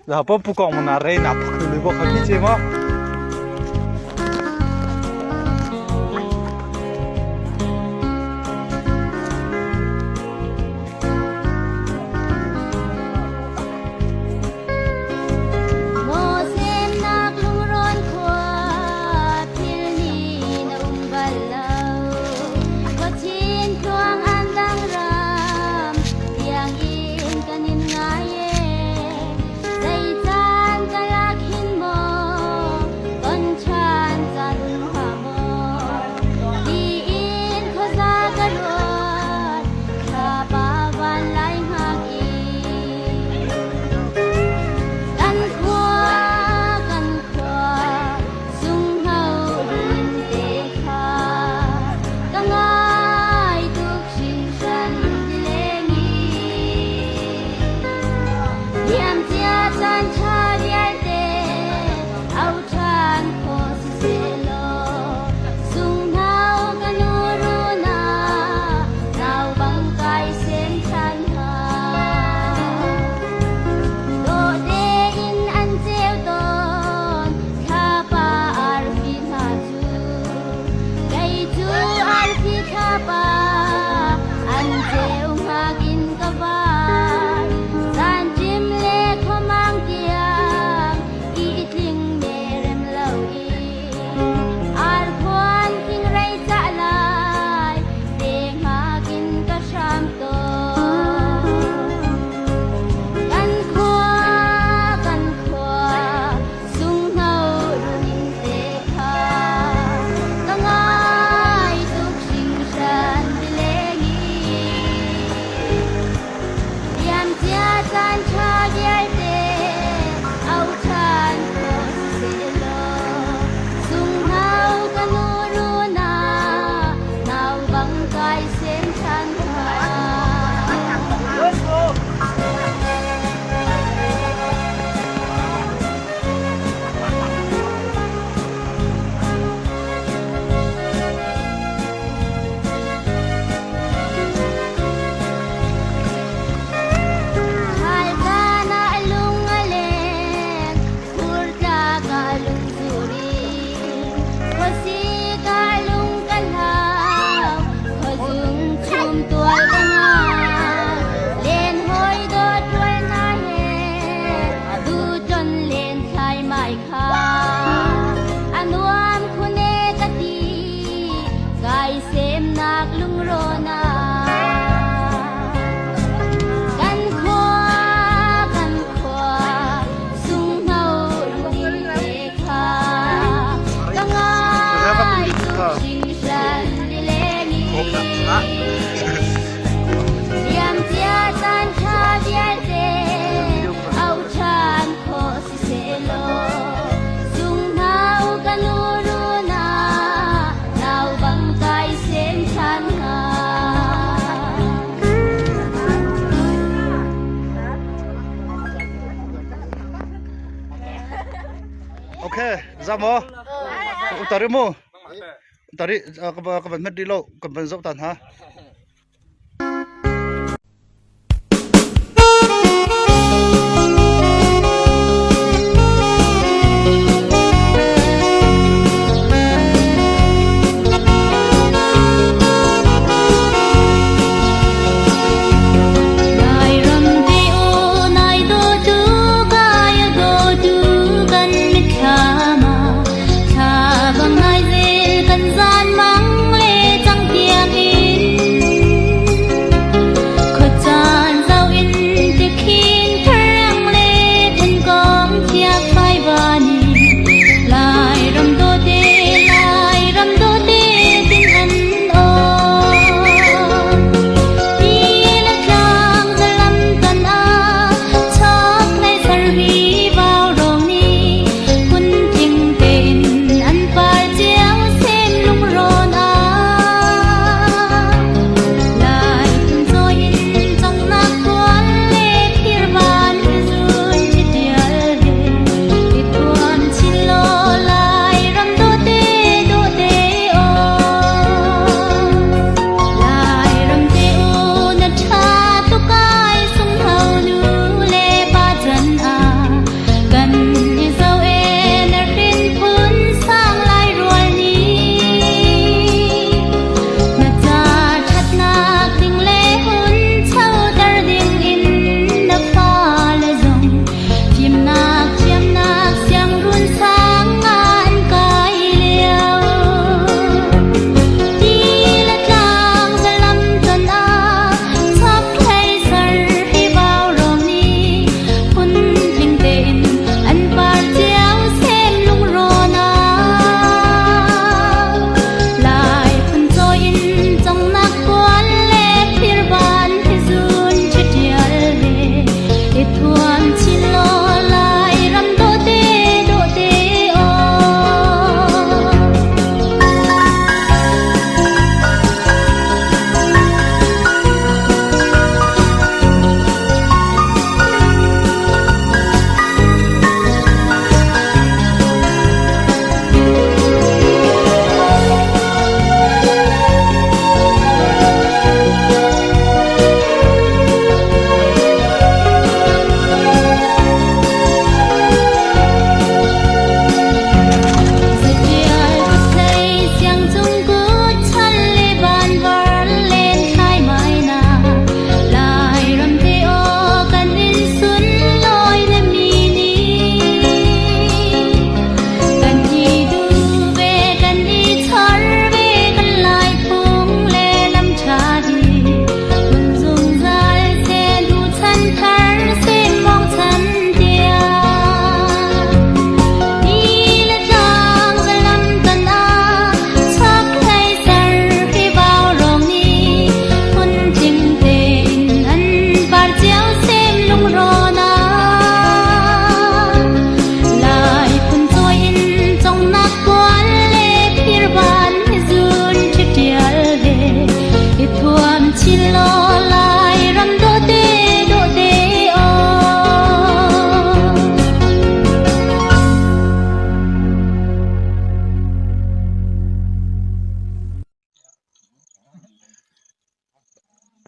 Là po pu kong na re na phak lu bo kha ki che mo. Maw lungrawn khua thil ni na um bal lo. Khuachin tluang an dang ram tiang in kan in ngai e. Zei caan ka lak hin maw ton ṭhan caan um hnga maw? Tiin khuaza ka ruat thlapa van lai hngak i. Kan khua, kan khua, sunghno in te kha ka ngai tuk hringhran tileng i. Liamcia caan ṭha vialte au ṭhan khawh sisehlaw sunghno ka nu runa nau bang kai sem ṭhan hnga. Dawh tein an ceu tawn thlapa arfi hna cu kei cu arfi thlapa an ceu hngak in ka var zanṭim le khuamang tiang i tling merem lo in arkhuan thingrei cah lai te hngak in ka hram tawn. Kan khua, kan khua, sunghno run te kha ka ngai tuk hringhran tileng i. Liamcia caan ṭha vialte au ṭhan khawh sisehlaw sunghno ka nu runa nau bang kai sem ṭhan hnga. Thalcaan ah lung a leng, phurtlak ah lungzur in, khuasik ah lung ka hlau, khuazung chumtual ka ngai. Len hawi dawt rual hna he, duhton len thlaimai kha. A nuam khun e ka ti, kai semnak lungrawn ah. Kan khua, kan khua, sunghno run te kha ka ngai tuk hringhran nileng i. Liamcia caan ṭha vialte au ṭhan khawh sisehlaw sunghno ka nu runa nau bang kai sem ṭhan hnga. Okay, zamo. Tari mu. Tari ka van met rih lo, kan van zoh tan ha. Lairam te u nai dawtu kai a dawtu kan mitthlam ah thla bang nai zel kan zan mang le cang tiang in.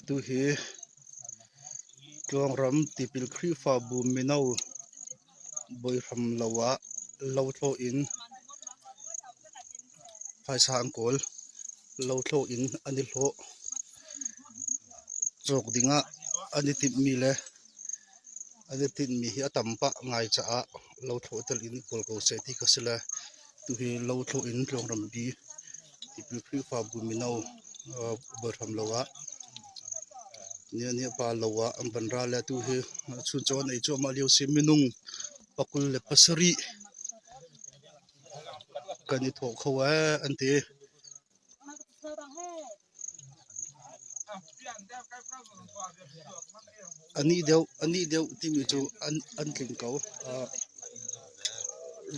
Atu hi Tluangram tipil Khrihfabu mino bawihram lo ah lothlawh in phaisa an kawl. Lothlawh in an i hlawh. Cawk dingah an i timhmi le an i tinhmi hi a tam pah ngai caah lothlawh tel in kawl ko seh ti kha si le tuhi lothlawh in Tluangram bi tipil Khrihfabu mino bawihram lo ah niah pa lo ah an van ra le atu hi chuncaw an ei cuahmah lio si minung 27 kan i thawh kho ee an ti. A nih deuh timi cu an tling ko.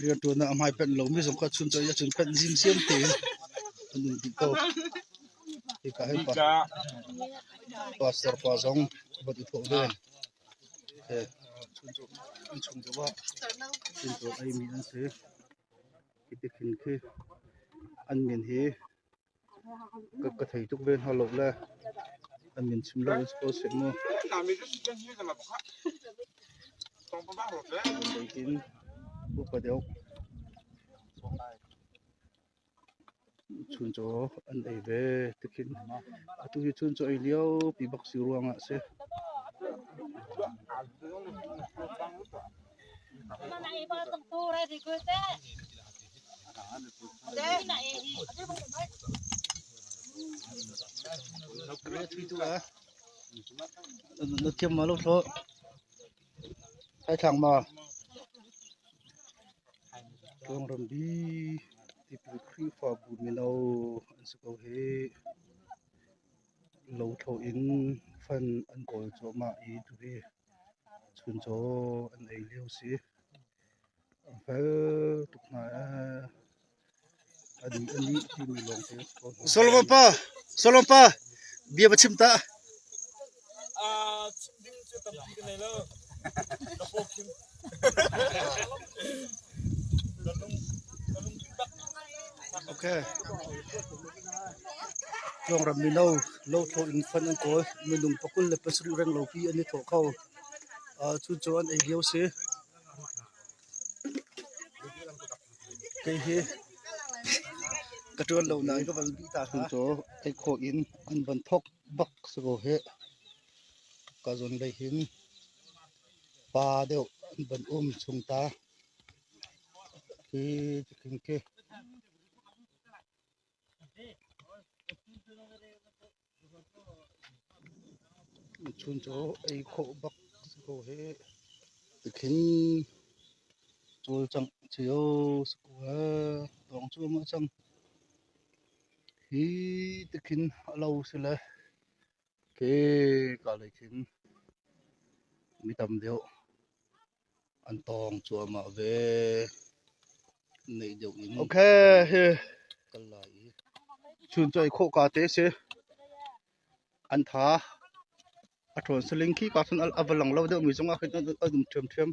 Rianṭuan ah a hmai penh lomi zong kha chuncaw i ahcun penh zimsiam tein an um dih ko. Hika hin pastor pa zong a van i thawh ve. Chuncaw an chung deuh ah chuncaw eimi an si. Hi ti khin khi an min hi Ka thei tuk ve hna lo le an min chim lo in si ko seh mu. Zeitin upa deuh chuncaw an ei ve tikhin atu hi chuncaw ei lio pi bak si ruangah si. Na thiam ma lo thlawh. Ai thlang ma. Tluangram bi tipil Khrihfabu mino an si ko hi. Lothlawh in fan an kawl cuahmah i tuhi chuncaw an ei lio si. An fel tuk hna ee. An nih timi lawng te si ko hna. Solomon pa, Solomon pa, bia va chim ta. Chim ding cu tampi ka nei lo. Ka paw khim. Ka lung ka lung bak. Okay. Tluangram mino lothlawh in fan an kawl. Minung 27 reng lo pi an i thawh kho. Cu cu an ei lio si. Kei hi ka ṭuan lo nain ka van bih ta hna. Cu ei khawh in an van thawk bak si ko hih. Ka zawn lei hin pa deuh an van um chung ta. Hi tikin khi. Chuncaw ei khawh bak si ko hih. Tikhin cawlcangh cio si ko ee. Tawng cuahmah cang. Hi tikhin a lo si le ke ka lei khin mi tam deuh an tawng cuahmah ve. Neih deuh in Okay, hi kal lai i chuncaw ei khawh ka te si. An tha a ṭhawn saling khi ka cun a va lang lo deuh mi zong ah khin an um ṭhiamṭhiam.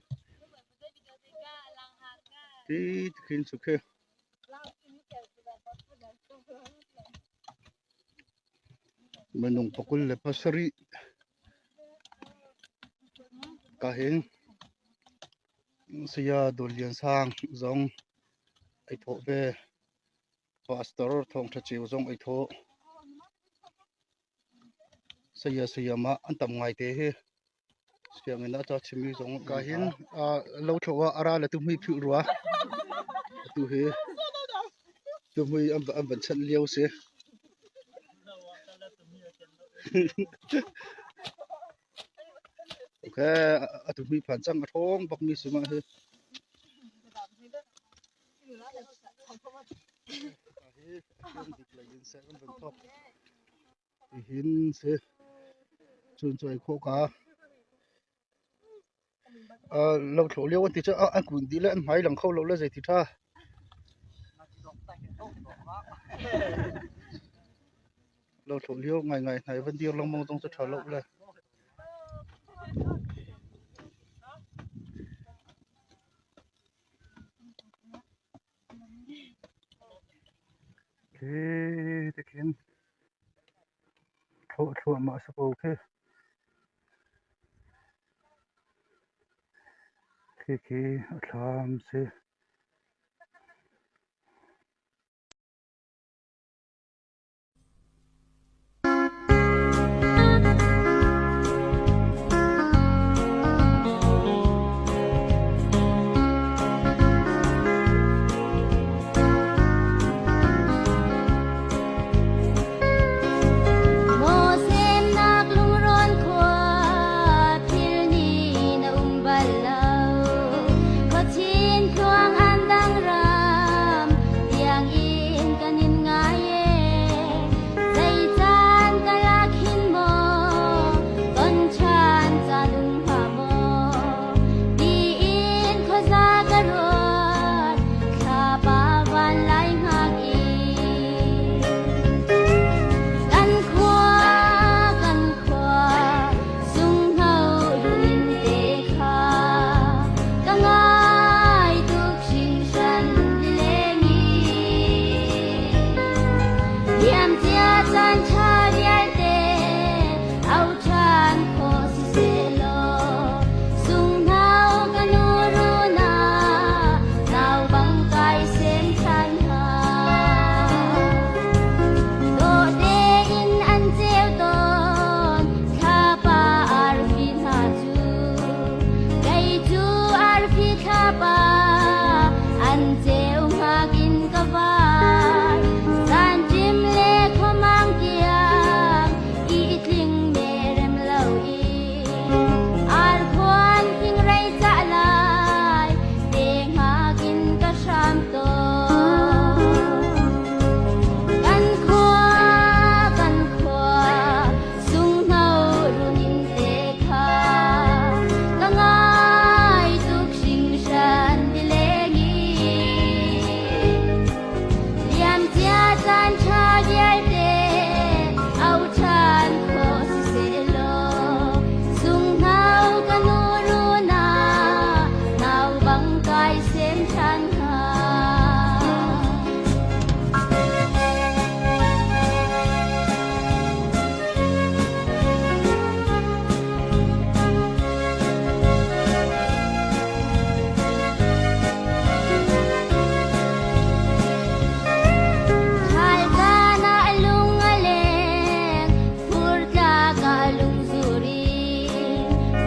Hi tikhin cu khi. Minung 27 ka hin Saya Dawt Lian Sang zong ai thawh ve. Pastor Thawngṭha Ceu zong ai thawh. Saya sayama an tam ngaite hi. Sianginn ah ca chimmi zong ka hin lothlawh ah a ra le tuhmui philh rua. Atu hi tuhmui an van chanh lio si. Okay, atu hmui phan cang a ṭhawng bakmi si mah hi. Hihin si chuncaw ei khawh ka lothlawh lio an ti cu an kun dih le an hmai lang kho lo le zeiti ṭha. Lothlawh lio ngaingai hna i van dir lengmang zong cu ṭha lo le. Khi tikhin Hrawh thluahmah a si ko khi. Khikhi a thlam si. Maw semnak lungrawn khua phil ni na um bal lo. Khuachin tluang an dang ram tiang in kan in ngai e. Zei caan ka lak hin maw ton chan caan um hnga maw tiin khuaza ka ruat thlapa van lai hngak i. Kan khua, kan khua, sunghno lungin te kha, ka ngai tuk hringhran lileng i. Liamcia caan ṭha vialte au ṭhan khawh sisehlaw, sunghno ka nu runa, nau bang kai sem ṭhan hnga. Dawh tein an ceu tawn thlapa arfi hna cu, kei cu arfi thlapa an ceu hngak in ka vai. Zanṭim le khuamang tiang i tling merem lo i arkhuan fingrei cah lai te hngak in ka hram tawn. Kan khua, kan khua, sunghno run te kha, ka ngai tuk hringhran nileng i. Liamcia caan ṭha vialte au ṭhan khawh sisehlaw, sunghno ka nu runa, nau bang kai sem ṭhan hnga. Ṭhal caan ah lung a leng, fur tlak ah lungzur i,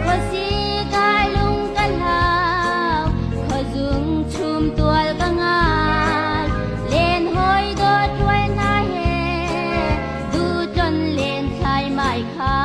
khuasik ah lung ka hlau, khuazung chumtual ka ngai. Len hawi dawt rual hna he, duhtlon len thlaimai kha.